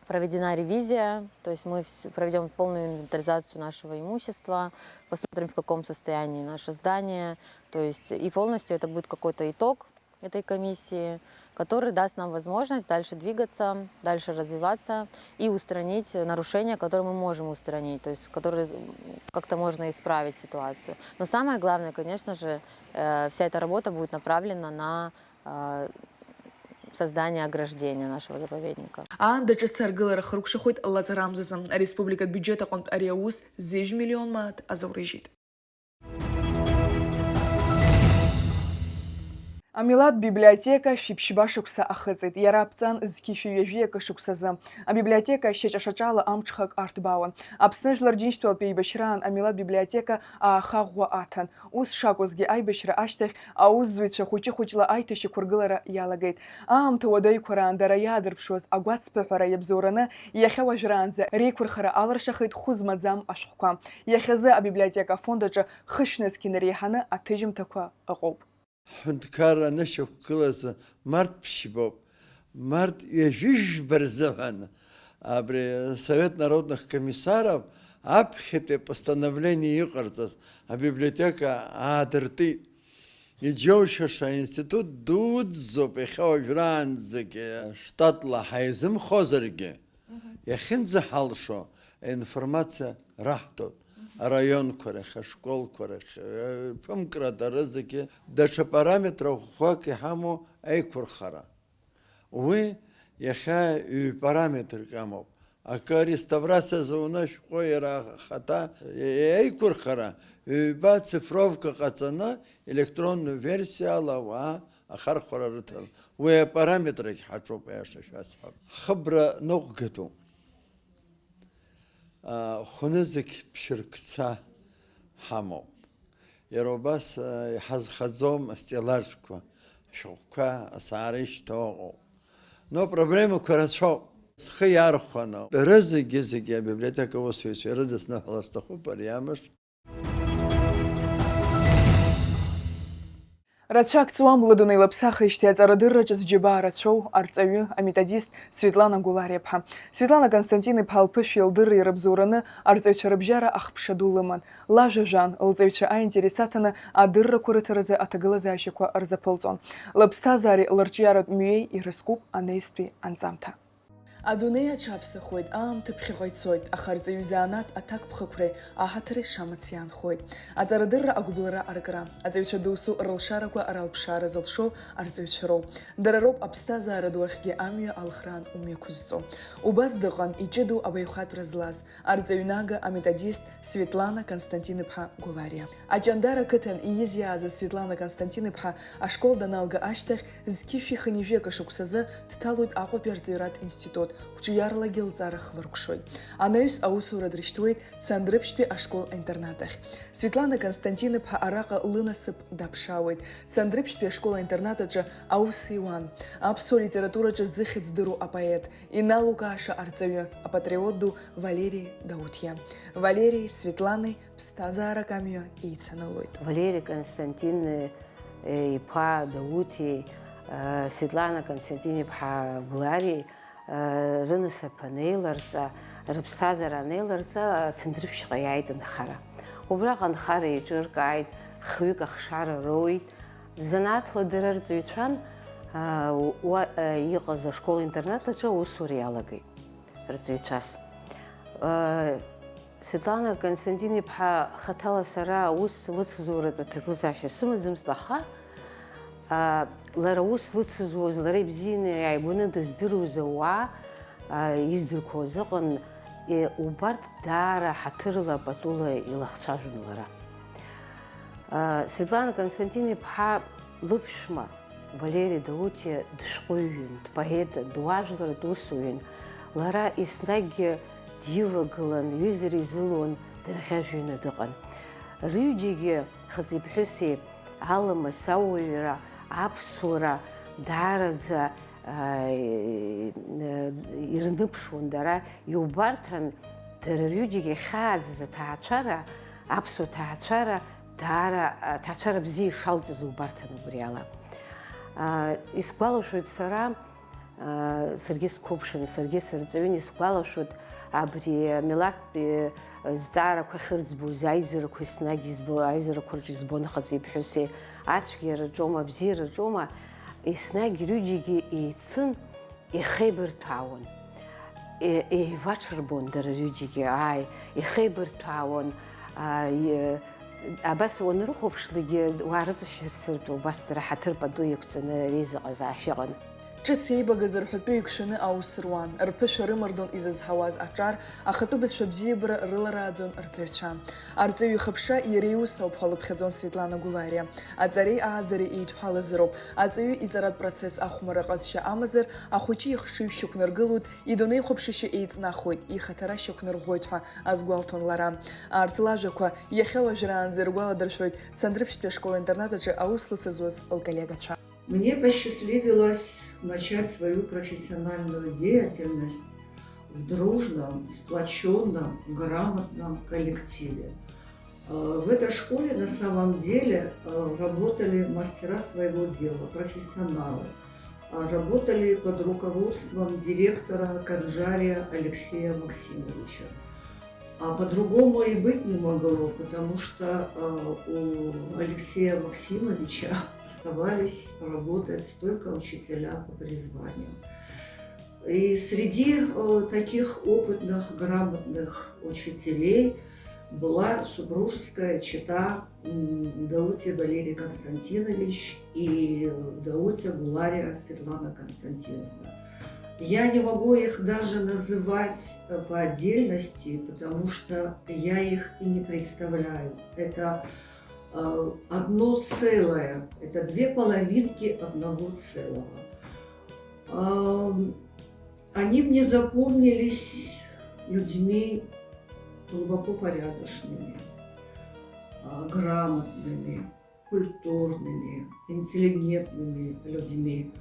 проведена ревизия, то есть мы вс-, проведём полную инвентаризацию нашего имущества, посмотрим, в каком состоянии наше здание, то есть и полностью это будет какой-то итог этой комиссии, который даст нам возможность дальше двигаться, дальше развиваться и устранить нарушения, которые мы можем устранить, то есть которые, м, как-то можно исправить ситуацию. Но самое главное, конечно же, э, вся эта работа будет направлена на, э, создание ограждения нашего заповедника. Аанда ҿыц аргылара хыркәшахоит лаҵарамзазы. Ареспубликатә биуџьет аҟынтә ари аус зежә миллион мааҭ азоурыжьит. Амилаҭ библиотека шәиԥшьба шықәса ахыҵит. Иара аԥҵан зқьи шәи ҩажәи акы шықәсазы. Абиблиотека шьаҿа-шаҿала амҽхак арҭбаауан. Аԥсны Жәлар Џьынџьтәылатә еибашьраан амилаҭ библиотека ааха ӷәӷәа аҭан. Ус шакәызгьы, аибашьра ашьҭахь аусзуҩцәа хәыҷы-хәыҷла аиҭашьақәыргылара иалагеит. Аамҭа уадаҩқәа раан дара иаадырԥшуаз агәацԥыҳәара иабзоураны, иахьа уажәраанӡа реиқәырхара алыршахеит хәы змаӡам ашәҟәқәа. Иахьазы абиблиотека афонд аҿы хышә нызқь инареиҳаны аҭыжьымҭақәа ыҟоуп. Ҳҳәынҭқарра анышьақәгылаз март ԥшьбоуп. Март ҩажәижәба рзыҳәан абри Совет народных комиссаров аԥхьатәи апостановление иҟарҵаз абиблиотека аадыртит. Иџьоушьаша аинститут дуӡӡоуп, иахьа уажәраанӡагьы штатла ҳаизымхозаргьы, мгм, иахьынӡаҳалшо аинформациа раҳҭоит. Мгм. Араионқәа рахь, ашколқәа рахь, э, ԥымкрада рызегьы даҽа параметр ӷәӷәак иҳамоу аиқәырхара. Уи иахьа ҩ-параметрк амоуп. Акы ареставрациа зуны ашәҟәы иара ахаҭа еиқәырхара, ҩба цифровка ҟаҵаны, електронную версиала ауаа ахархәара рыҭан. Уи апараметрагь ҳаҿуп, аиаша шәасҳәап. Ҳхыбра ныҟәгатәуп. А, хәнызқь ԥшьыркца ҳамоуп. Иара убас, а, иҳазхаӡом астеллажқәа, ашәҟәқәа асаара ишьҭоу ыҟоуп. Но проблемақәа рацәоуп. Схы иархәаны, рызегьы-зегьы абиблиотека аусзуҩцәа ирыдысныҳәалар сҭахуп ари амш. Рацәак ҵуам лыдунеи лыԥсахижьҭеи аҵарадырраҿы зџьабаа рацәоу арҵаҩы, аметодист Светлана Гәылариаԥҳа. Светлана Константин-иԥҳа лԥышәеи лдырреи рыбзоураны арҵаҩцәа рыбжьара ахԥша ду лыман. Лажәа жәан, лҵаҩцәа аинтерес аҭаны адыррақәа рыҭаразы аҭагылазаашьақәа рзаԥылҵон. Лыԥсҭазаареи лырҿиаратә мҩеи ирызкуп анаҩстәи анҵамҭа. Адунеи аҽаԥсахуеит, аамҭа ԥхьаҟа ицоит, аха арҵаҩы изанааҭ аҭакԥхықәреи аҳаҭыри шамац иаанхоит. Аҵарадырра агәыбылра аркра, аҵаҩцәа досу рылшарақәа ралԥшаара зылшо арҵаҩцәа роуп. Дара роуп аԥсҭазаара ду ахьгьы амҩа алхраан умҩақәызҵо. Убас дыҟан иҷыдоу абаҩхатәра злаз, арҵаҩнага аметодист Светлана Константин-иԥҳа Гәылариа. Аҷандара қыҭан ииз иааз Светлана Константин-иԥҳа ашкол даналга ашьҭахь, зқьышәи хынҩажәи акы шықәсазы дҭалоит Аҟәатәи арҵаҩратә институт, қәҿиарлагьы лҵара хлыркәшоит. Анаҩс аусура дрышьҭуеит Цандрыԥшьтәи ашкол-интернат ахь. Светлана Константин-иԥҳа араҟа лынасыԥ даԥшаауеит. Цандрыԥшьтәи ашкол-интернат аҿы аус иуан. Аԥсуа литератураҿы зыхьӡ дыруа апоет, иналукааша арҵаҩы, апатриот ду Валери Дауҭиа. Валери Светланеи ԥсҭазаарак амҩа еицанылоит. Валери Константин, э, иԥа Дауҭи, э, Светлана Константин-иԥҳа Гәлари, э, рынасыԥ анеиларҵа, рыԥсҭазаара анеиларҵа, Цандрыԥшьҟа иааит анхара. Убраҟа анхара еиҿыркааит, хҩык ахшара роуит. Занааҭла дара рҵаҩцәан, а, уа, а, иҟаз ашкол-интернат аҿы аусура иалагеит рҵаҩцәас. А, Светлана Константин-иԥҳа хаҭала сара аус лыцызуратә аҭагылазаашьа сымаӡамызт, аха, а, лара аус лыцызуаз, лара ибзианы иааигәаны дыздыруаз ауаа, а, издырқәоз ыҟан, Е, убарҭ даара ҳаҭырла патула илахцәажәон лара. А, Светлана Константин-иԥҳа лыԥшәма Валери Даутиа дышәҟәыҩҩын, дпоетын, дуаажәларратә усуҩын. Лара еснагьгьы дивагылан, ҩызара изылуан, дырӷьажәҩаны дыҟан. Рҩыџьегьы хыҵи-ԥҳәыси аламыс, ауаҩра, аԥсуара даараӡа, а, ирныԥшуан дара, иубарҭан дара рҩыџьегьы ахьааӡаз аҭаацәара, аԥсуа ҭаацәара, даара аҭаацәара бзиа ишалҵыз убарҭан убри ала. А, исгәалашәоит сара, а, саргьы сқәыԥшын, саргьы сырҵаҩын, исгәалашәоит абри амилаҭтәи зҵаарақәа ахьырӡбоз, аизарақәа еснагь избо-, аизарақәа рҿы избон хыҵи-ԥҳәыси, ацәгьараҿоума, абзиараҿоума, еснагь рҩыџьегьы еицын, ихеибарҭәаауан, е-, еиваҽырбон дара рҩыџьегьы, ааи, ихеибарҭәаауан, аа, и-, абас уанрыхәаԥшлакгьы уаарыҵашьырцыртә убас дара ҳаҭыр пату иқәҵаны реизыҟазаашьа ыҟан. Ҿыц еибагаз рҳәатәы еиқәшәаны аус руан, рԥышәа рымардон изызҳауаз аҿар, ахатәы бызшәа бзиабара рыларааӡон рҵаҩцәа. Арҵаҩы ихыԥша иара иус ауп ҳәа лыԥхьаӡон Светлана Гәлариа. Аҵареи ааӡареи еидҳәалазароуп. Аҵаҩы иҵаратә процесс ахәмарра ҟазшьа амазар, ахәыҷы ихшыҩ шьақәнаргылоит, идунеихәаԥшышьа еиҵнахуеит, ихаҭара шьақәнарӷәӷәоит ҳәа азгәалҭон лара. Арҭ лажәақәа иахьа уажәраанӡа иргәаладыршәоит Цандрыԥшьтәи ашкол-интернат аҿы аус лыцызуаз лколлегацәа. Мне посчастливилось начать свою профессиональную деятельность в дружном, сплочённом, грамотном коллективе. Э, в этой школе на самом деле, э, работали мастера своего дела, профессионалы. А, работали под руководством директора Канжария Алексея Максимовича. А по-другому и быть не могло, потому что, э, у Алексея Максимовича оставались работать только учителя по призванию. И среди, э, таких опытных, грамотных учителей была супружеская чета, м, Даутия Валерий Константинович и Даутия Гулария Светлана Константиновна. Я не могу их даже называть, э, по отдельности, потому что я их и не представляю. Это, э, одно целое, это две половинки одного целого. Ам, они мне запомнились людьми глубоко порядочными, а, грамотными, культурными, интеллигентными людьми.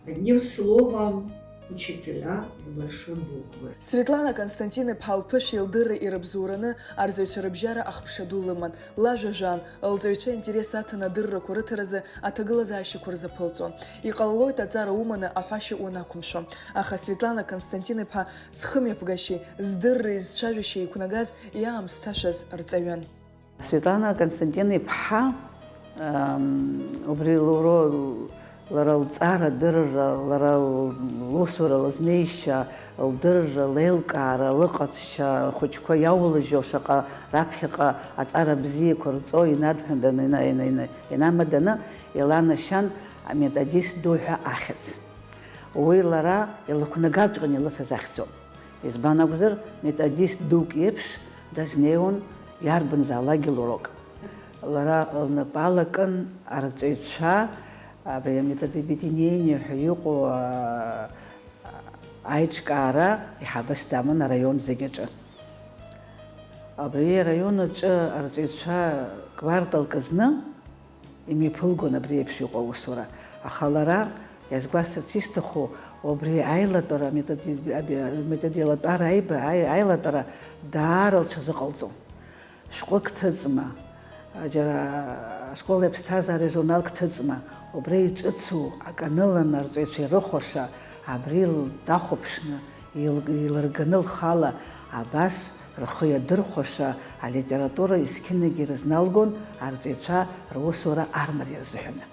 Одним словом, учителя с большой буквы. Светлана Константин-иԥҳа лԥышәеи лдырреи ирыбзоураны арҵаҩцәа рыбжьара ахԥша ду лыман. Лажәа жәан, лҵаҩцәа интерес аҭаны адыррақәа рыҭаразы аҭагылазаашьақәа рзаԥылҵон. Иҟалалоит аҵара уманы аҳәашьа уанақәымшәо. Аха Светлана Константин-иԥҳа зхымҩаԥгашьеи здырреи зцәажәашьеи еиқәнагаз иаамсҭашәаз рҵаҩын. Светлана Константин-иԥҳа, ам, убри луро-, лара лҵара дырра, лара лусура лызнеишьа, лдырра, леилкаара, лыҟазшьа, ахәыҷқәа иаулыжьо шаҟа раԥхьаҟа аҵара бзиақәа рҵо инадҳәанданы, ина-, ина-, ина-, инамаданы иланашьан аметодист ду ҳәа ахьӡ. Уи лара илықәнагаҵәҟьаны илыҭаз ахьӡуп. Избан акәзар, методист дук иеиԥш дазнеиуан иарбанзаалакгьы лурок. Лара лнапы алакын арҵаҩцәа, абри аметодобъединение ҳәа иҟоу, аа, аиҿкаара иҳабыс даман араион зегь аҿы. Абри араион аҿы арҵаҩцәа кварталк зны имҩаԥылгон абри еиԥш иҟоу аусура, аха лара, иазгәасҭарц исҭаху, убри аилатәара, аметод-, аби-, аметод еилатәара аиба-, аи-, аилатәара даара лҽазыҟалҵон. Шәҟәык ҭыҵма, џьара ашкол аԥсҭазаареи журналк ҭыҵма, убра иҿыцу акы аныланы арҵаҩцәа ирыхәаша, абри дахәаԥшны, ил-, илырганы лхала абас рхы иадырхәаша алитература есқьынагьы ирызналгон арҵаҩцәа русура армариа рзыҳәаны.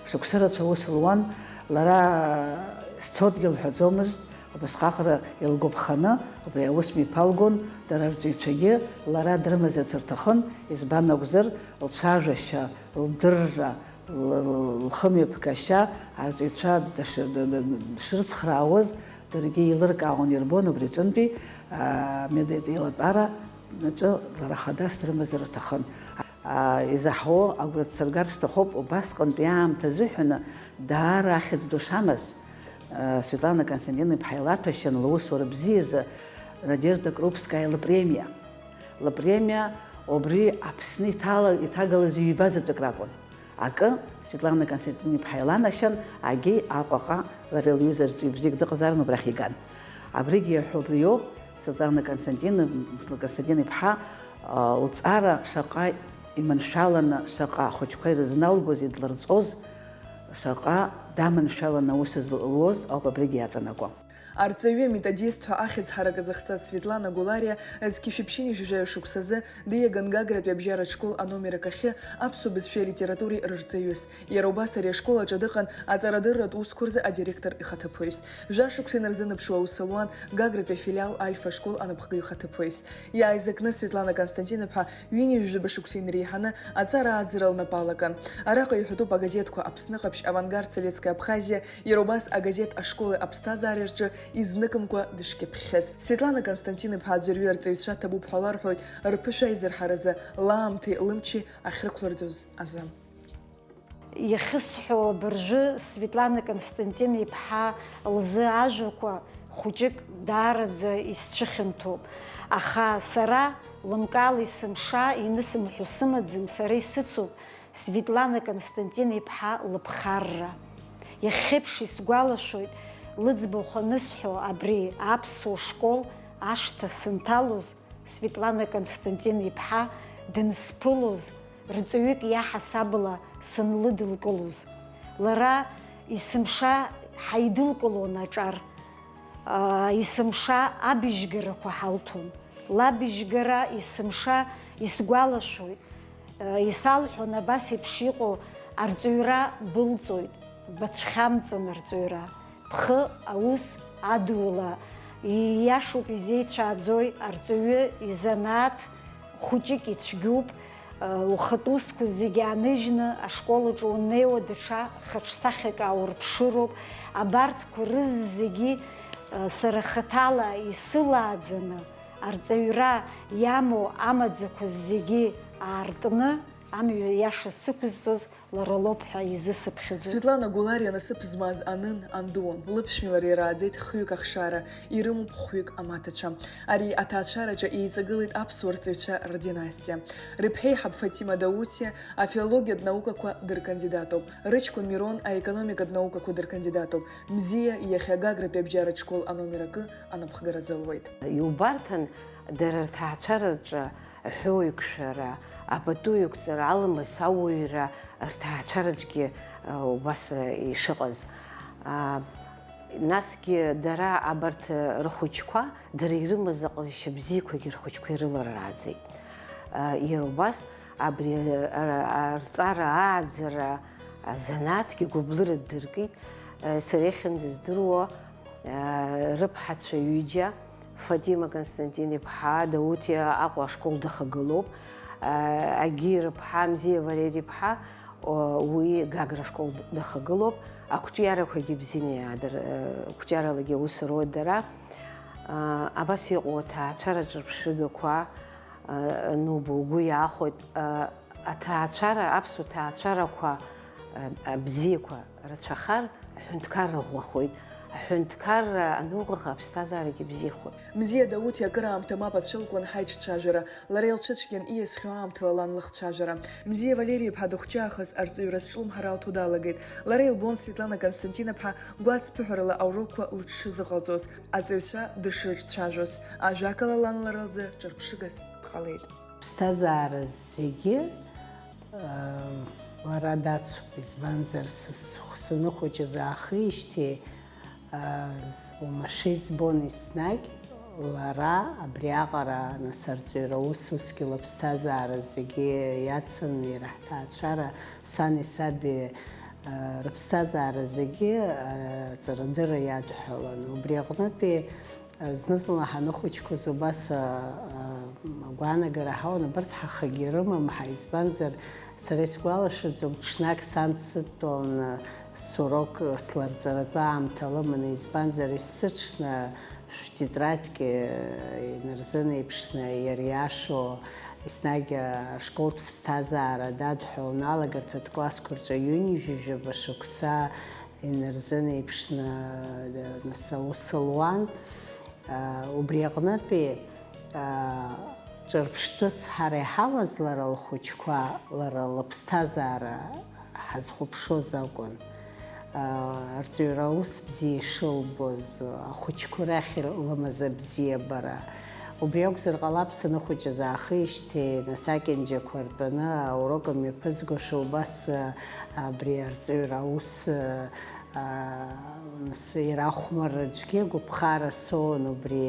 Шықәса рацәа аус луан, лара сцоит лҳәаӡомызт, убасҟак илгәаԥханы убри аус мҩаԥалгон, дара рҵаҩцәагьы лара дрымазарц рҭахын, избан акәзар, лцәажәашьа, лдырра, л-, л-, лхымҩаԥгашьа арҵаҩцәа даш-, д-, д-, дшрыцхраауаз, Даргьы еилыркаауан, ирбон убри аҿынтәи, аа, медеилатәара аҿы лара хадас дрымазар рҭахын. Аа, изаҳауоу агәра дсыргар сҭахуп, убасҟантәи аамҭа азыҳәаны даара ахьӡ ду шамаз, аа, Светлана Константин-иԥҳа илаҭәашьан лусура бзиазы Надежда Крупская лпремиа. Лпремиа убри Аԥсны иҭала-, иҭагалаз ҩба заҵәык ракәын. Акы, Светлана Константин-иԥҳа иланашьан, агьи Аҟәаҟа лара лҩыза арҵаҩы бзиак дыҟазаарын, убрахь иган. Абригьы иаҳәо убриоуп, Светлана Константин, Константин-иԥҳа, а, лҵара шаҟа иманшәаланы, шаҟа ахәыҷқәа ирызналгози длырҵози, шаҟа даманшәаланы аус злуоз ауп абригьы иаҵанакуа. Арҵаҩы, аметодист ҳәа ахьӡ ҳаракы зыхҵаз Светлана Гулариа зқьи шәиԥшьыни жәаҩа шықәсазы диаган Гагратәи абжьаратә школ аномер акахьы аԥсуа бызшәеи алитературеи рырҵаҩыс. Иара убас ари ашкол аҿы дыҟан аҵарадырратә усқәа рзы адиректор ихаҭыԥуаҩс. Жәа шықәса инарзынаԥшуа аус луан Гагратәи афилиал Альфа школ анапхгаҩ ихаҭыԥуаҩс. Иааизакны Светлана Константин-иԥҳа ҩынҩажәаба шықәса инреиҳаны аҵара ааӡара лнапы алакын. Араҟа иҳәатәуп агазеҭқәа Аԥсны ҟаԥшь, Авангард, Советская Абхазиа, иара убас агазеҭ Ашколи аԥсҭазаареи рҿы изныкымкәа дышкьыԥхьхьаз. Светлана Константин-иԥҳа аӡәырҩы арҵаҩцәа ҭабуп ҳәа ларҳәоит, рԥышәа аизырҳаразы лаамҭеи лымчи ахьрықәлырӡоз азы. Иахьысҳәо абыржәы Светлана Константин-иԥҳа лзы ажәақәа хәыҷык даараӡа исцәыхьанҭоуп, аха сара лымкаала есымша инысымҳәо сымаӡам, сара исыцуп Светлана Константин-иԥҳа лыԥхарра. Иахьеиԥш исгәалашәоит, лыӡбахә анысҳәо, абри аԥсуа школ ашҭа сынҭалоз, Светлана Константин-иԥҳа дынсԥылоз, рҵаҩык иаҳасабала сынлыдылкылоз. Лара есымша ҳаидылкылон аҿар, аа, есымша абыжьгарақәа ҳалҭон. Лабыжьгара есымша исгәалашәоит. Исалҳәон, абас еиԥш иҟоу арҵаҩра былҵоит, бацәхьамҵын арҵаҩра. Бхы аус адула, ииашоуп, изеицәааӡои арҵаҩы изанааҭ хәыҷык ицәгьоуп, ухатә усқәа зегьы ааныжьны ашкол аҿы унеиуа даҽа хаҿсахьак ааурԥшыроуп. Абарҭқәа рызегьы сара хаҭала исылааӡаны, арҵаҩра иамоу амаӡақәа зегьы аартны, амҩа иаша сықәызҵаз лара лоуп ҳәа изысыԥхьаӡоит. Светлана Гулариа насыԥ змаз анын, андуун. Лыԥшәмеи лареи рааӡеит хҩык ахшара, ирымоуп хәҩык амаҭацәа. Ари аҭаацәараҿы еиҵагылеит аԥсуа рҵаҩцәа рдинастиа. Рыԥҳаиҳаб Фатима Даутиа афилологиатә наукақәа дыркандидатуп. Рыҷкәын Мирон аекономикатә наукақәа дыркандидатуп. Мзиа иахьа Гагратәи абжьаратә школ аномер акы анапхгара зылуеит. Иубарҭан дара рҭаацәараҿы аҳәоуеиқәшәара, апатуеиқәҵара, аламыс ауаҩра рҭаацәараҿгьы, а, убас, а, ишыҟаз. А, насгьы дара абарҭ, а, рхәыҷқәа, дара ирымаз аҟазшьа бзиақәагьы рхәыҷқәа ирыларааӡеит. А, иара убас абри, а, а, арҵара, ааӡара, азанааҭгьы гәыблыра ддыркит. А, сара иахьынӡаздыруа, Рыԥҳацәа ҩыџьа, Фатима Константин-иԥҳа, Даутиа Аҟәа ашкол дахагылоуп. Агьи рыԥҳа Мзиа Валери-иԥҳа, уи Гагра ашкол дахагылоуп. Ақәҿиарақәагьы бзианы иаадыр-, қәҿиаралагьы аус руеит дара. Абас иҟоу аҭаацәара ҿырԥшыгақәа ануба угәы иаахәоит. Аҭаацәара, аԥсуа ҭаацәарақәа, а, абзиақәа рацәахар, аҳәынҭқарра ӷәӷәахоит. Аҳәынҭқарра ануӷәӷәа, аԥсҭазаарагьы бзиахоит. Мзиа Даути акыраамҭа мап ацәылкуан ҳаиҿцәажәара. Лара илцәыцәгьан ииасхьоу аамҭала лан лыхцәажәара. Мзиа Валери-иԥҳа дыхәҷаахыс арҵаҩра зҿлымҳара алҭо далагеит. Лара илбон Светлана Константинаԥҳа гәаҵԥыҳәарала аурокқәа лыҽшазыҟалҵоз, аҵаҩцәа дышрыҿцәажәоз. Ажәакала, лан лара лзы ҿырԥшыгас дҟалеит. Ԥсҭазаара зегьы, аа, лара дацуп, избанзар, са схы саныхәыҷыз аахижьҭеи, аа, уамашәа избон еснагь лара абриаҟара, нас арҵаҩра аус усгьы лыԥсҭазаара зегьы иацын, иара ҳҭаацәара, сани саби, аа, рыԥсҭазаара зегьы, аа, аҵарадырра иадҳәалан. Убри аҟнытәи Зны-зынла ҳаныхәыҷқәаз убас, а, а, агәаанагара ҳауан, абарҭ ҳахагьы рымам ҳәа, избанзар, сара исгәалашәаӡом, ҽнак сан дсыдтәаланы Сурок сларҵаратәы аамҭа лыманы, избанзар, исзыҽны шәтетрадки инарзынеиԥшны иариашо, еснагь ашколтә ԥсҭазаара дадҳәалон алагарҭатә классқәа рҿы ҩынҩажәижәаба шықәса инарзынеиԥшны, нас, аус луан. Убри аҟнытәи, ҿырԥштәыс ҳара иҳауаз лара лхәыҷқәа, лара лыԥсҭазаара ҳазхәаԥшуаз акәын. Арҵаҩра аус бзиа ишылбоз, ахәыҷқәа рахь лымаз абзиабара. Убри акәзар ҟалап, саныхәыҷыз аахижьҭеи, нас, акьанџьақәа ртәаны аурок мҩаԥызгошәа убас абри арҵаҩра аус, нас, иара ахәмарра аҿгьы агәаԥхара соуан, убри,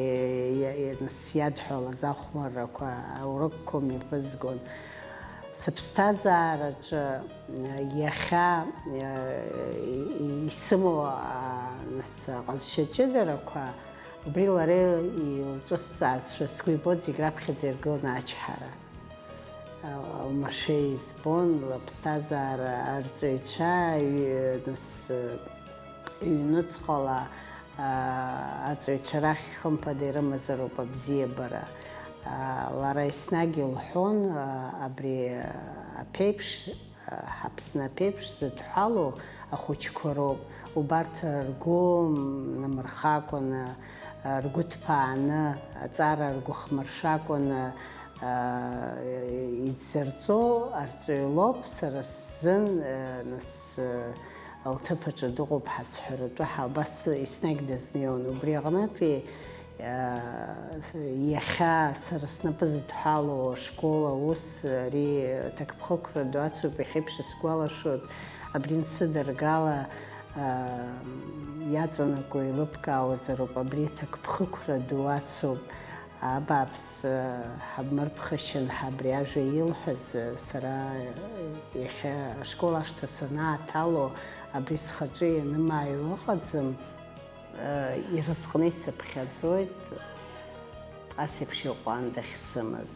нас, иадҳәалаз ахәмаррақәа аурокқәа мҩаԥызгон. Сыԥсҭазаараҿы иахьа исымоу, нас, аҟазшьа ҷыдарақәа, убри лара илҿысҵаазшәа сгәы ибоит зегь раԥхьаӡа иргыланы ачҳара. Алмашәа избон лыԥсҭазаара арҵаҩцәа, ҩ-, нас, ҩнуҵҟала, аа, аҵаҩцәа рахь хымԥада ирымазароуп абзиабара. Аа, лара еснагь илҳәон, аа, абри аԥеиԥш, ҳаԥсны аԥеиԥш зыдҳәалоу ахәыҷқәа роуп. Убарҭ ргәы нымырхакәаны, ргәы ҭԥааны, аҵара ргәы хмыршәакәаны, идзырҵо арҵаҩ лоуп, сара сзын, нас, лҭыԥ аҿы дыҟоуп ҳазҳәаратәы, ҳа-, абас еснагь дазнеиуан. Убри аҟнытәи, иахьа сара снапы зыдҳәалоу ашкол аус, ари ҭакԥхықәра ду ацуп, иахьеиԥш исгәалашәоит, абри нсыдыргала, иаҵанакуа еилыбкаауазароуп, абри ҭакԥхықәра ду ацуп. Абааԥс, ҳабмырԥхашьан, ҳабри ажәа илҳәаз, сара иахьа ашкол ашҭа санааҭало, абри схаҿы ианымааиуа ыҟаӡам, иразҟны исыԥхьаӡоит ас еиԥш иҟәандахь сымаз.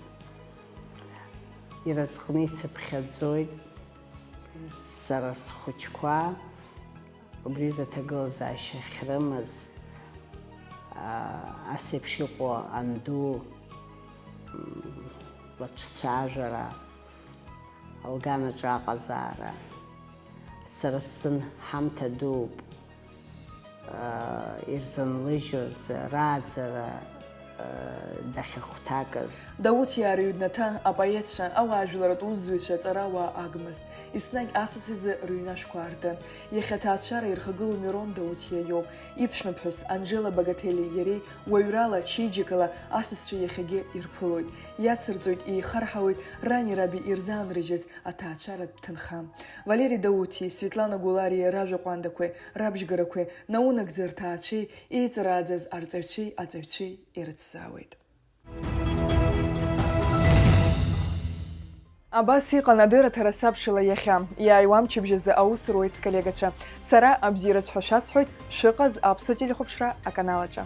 Иразҟны исыԥхьаӡоит сара схәыҷқәа, убри аҩыза аҭагылазаашьа ахьрымаз, аа, ас еиԥш иҟоу анду, м, лыҿцәажәара, лганаҿы аҟазаара. Сара сзын ҳамҭа дууп, аа, ирзынлыжьуаз рааӡара, дахьахәҭакыз. Дауҭиаа рыҩнаҭа апоетцәа, ауаажәларратә усзуҩцәа, аҵарауаа агмызт. Еснагь асас изы рыҩнашәқәа аартын. Иахьа аҭаацәара ирхагылоу Мирон Дауҭиа иоуп. Иԥшәмаԥҳәыс Анжела Багателиеи иареи уаҩрала, чеиџьыкала асасцәа иахьагьы ирԥылоит. Иацырҵоит, еихарҳауеит рани раби ирзаанрыжьыз аҭаацәаратә ҭынха. Валери Дауҭиеи Светлана Гәылариа ражәа ҟәандақәеи рабжьгарақәеи наунагӡа рҭаацәеи еиҵарааӡаз арҵаҩцәеи аҵаҩцәеи ирыцзаауеит. Абас иҟан адырраҭара сабшала иахьа. Иааиуа амчыбжь азы аус руеит сколлегацәа. Сара абзиараз ҳәа шәасҳәоит, шәыҟаз аԥсуа телехәаԥшра аканал аҿы.